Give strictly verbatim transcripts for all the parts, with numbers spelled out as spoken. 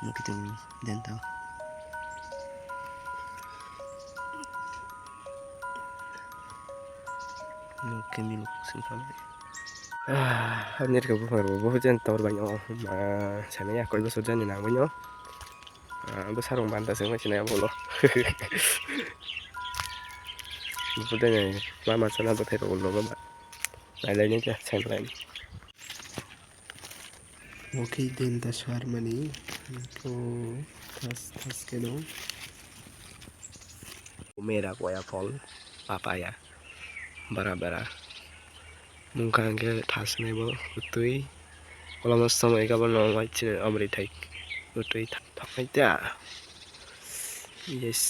Mukitwng denta. Mukhe miluk singkha. Ah, net ka buphang rw, buphang jen tor bai no. Ma, sana ya koi bosor jani nang bai no. Ah, bo sarung banta se mai sinai bolo. Buphang jen mama sana bo thai rw lo mama. Lai lai ni ka sen lai. Oke, denta sarmani. To thas thas keno. Mera koya phol, papaya, bara bara. Mungkha hwnkhe thasnai bo kwtwi. Kolomno somoi khe bono mai chini omri thai kwtwi tha-, thangkhaita. Yes,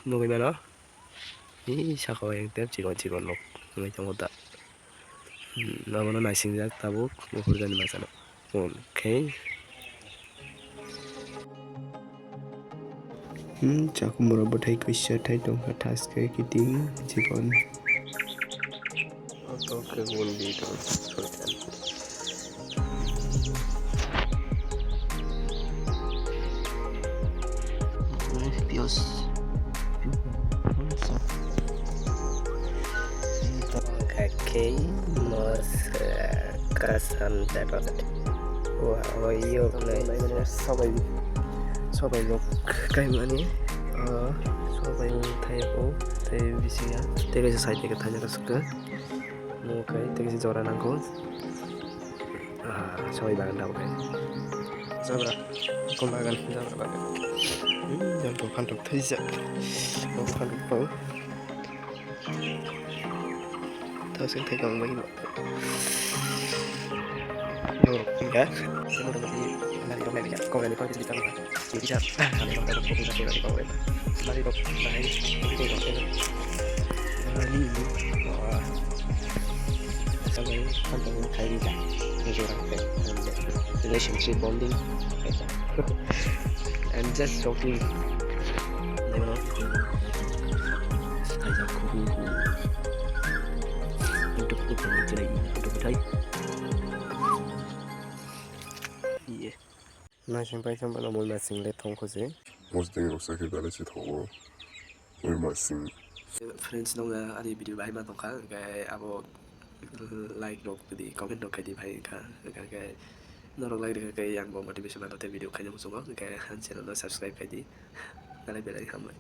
nugwi mano. Ee, saka o ekdam chikon chikon nok nugwi tongo da. Hmm, abono naisingjak tabuk, buphurjani masa no. Okay. Hmm, chakhumoro bwthai kaisa thai tongkha, thaske kiting chikon. Oto khe bun di tong soitan. Pios. Kake mos kasam jabat. Wah, oh, iyo, sabai, sabai rok kaimani, ah, sabai thai o, tei bisinga, tei kaisa side tei kaisa thai jora sukha. Mo kai tei kaisa jora nangkho. Ah, sabai bagan da oke. Jabra, kom bagan, jabra bagan. Hmm, yang to phantok thaisa. Bo phantok pau. Tau sing thai kong bai no. Yo, ya. Motamoti nari rok nai ya. Kong nani pau tisi tang. Yo bisa. Kami rok tau kong tisi tang. Nari rok nai. Nari rok. Nari. Wah. Sampai sampai kayak gitu. Jujur, relationship bonding. I'm just joking. Naimano. Kaijak kuku. Untuk itu mencari untuk betai. Iya. Naising paising bono moi masing le thong khusi. Mosdeng rok sakhe dalai si thongo. Moi masing. Friends nongya ani video bahai ma tongkha, hingke abo like rok di comment rok khaidi bhai wngkha, hingke norok like rikha khe yang bo motivation mano tei video khaina muchungo, hingke ang channel no subscribe khaidi, belai belai hambai.